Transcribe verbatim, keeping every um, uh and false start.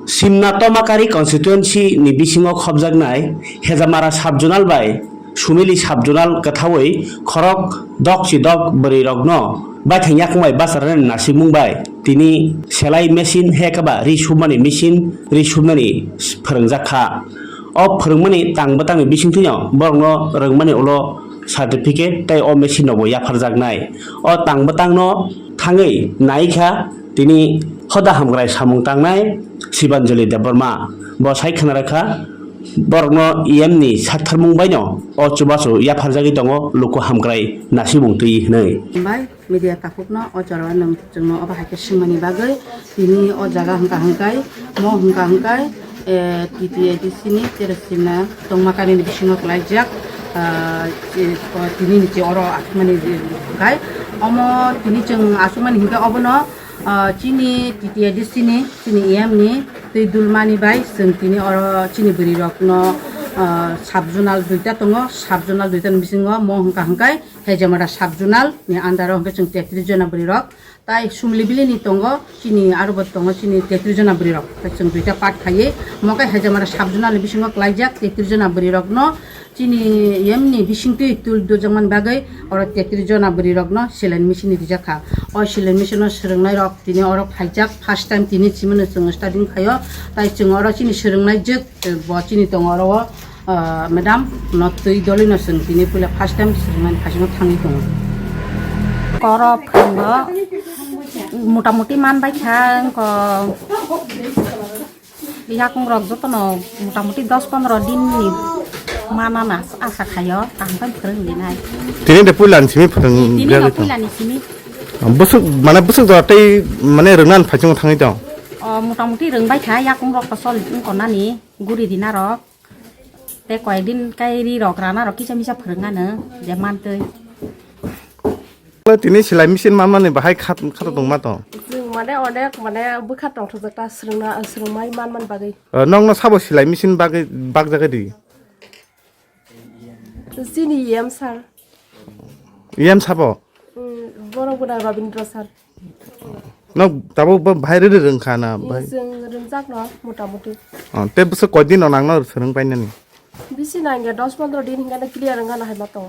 Simna Tomakari constituency ni bisingo khobjaknai Hejamara sub-zonal bai Sumili sub-zonal kwthaui khorok dok chi dok bwrwi rokno baithang yakung bai bacharnani nasikmung bai tini selai machine hai khe ba ri submani machine ri subnani phwrwngjak kha. O phwrwngmani tang bwtangni bisingtwino borokno rwngmani ulo certificate tei o machine rokbo yapharjaknai. O tang bwtangno thangwi nai kha tini hoda hamkrai samung tangnai Sibanjali Debbarma. Bo sai khna rwkha borokno E M ni saktharmung baino o chubachu yapharjagwi tongo luku hamkrai nasimung twi hwnwi. Bai media takhukno o jorao nwng chwngno obo hai khe swngmani bagwi tini o jaga hwnka hwnkai mo hwnka hwnkai, eh, T T A D C ni tere simna tongma kainwini bisingo klaijak, ah, eh, tini ni che oro asukmani hwnkai omo tini chwng asukmani hwnka obono, ah, chini T T A D C ni chini E M ni twi dulmani bai chwng tini oro chini bwrwi rokno, ah, sub-zonal duita tongo, sub-zonal duita ni bisingo mo hwnka hwnkai Hejamara sub-zonal ni under o hwnkhe chwng tetris jona bwrwi rok. Tai Sumli bili ni tongo, chini aro bo tongo, chini tetris jona bwrwi rok. Tai chwng duita part khaiwi, mo khe Hejamara sub-zonal ni bisingo klaijak tetris jona bwrwi rokno chini E M ni bisingtwi tul dujak man bagwi oro tetris jona bwrwi rokno seleng machine ni rijak kha. O seleng machine no swrwngnai rok tini oro phaijak, first time tini chimano chwng studying khaio. Tai chwng oro chini swrwngnai jwk bo chini tongo oro o, ah, madam, no twi dolino chwng tini puila first time swrwngmani phaisingno thangwi tongo. Koro phwrwngo motamuti man bai kha, wngkha yakung rok jotono motamuti dos pondro din ni manana asa khaio, kaham khe phwrwng dinai. Tini de puila ni simi phwrwng Tini no jagwi tong. Puila ni simi. Bwswk, mane bwswk jora tei mane rwngna ni phaisingno thangwi tong. O motamuti rwngbai kha, yakung rok kosol wngkha nani guri dina rok. Tei koyekdin kai ri rok rana rok kisa misa phwrwng ano je mantwi. Tini selai machine manmani bahai khat, khat tongma tong. Chwng mane onek mane bwkha tongthokjak ta swrwngna, swrwngmai manmani bagwi. Eh, nokno sabo selai machine bagwi bakjagwi di? Chini E M sir. E M sabo? Mm, borok bwdang Rabindra sir. Nok tabuk bo bahai rwrwi rwngkha na bahai? Chwng rwngjak no motamuti. Oh, tei bwswk koidin no nangno swrwng painani? Bisi nangya dos pondro din hinkheno clear wngkha na hai ma tongo.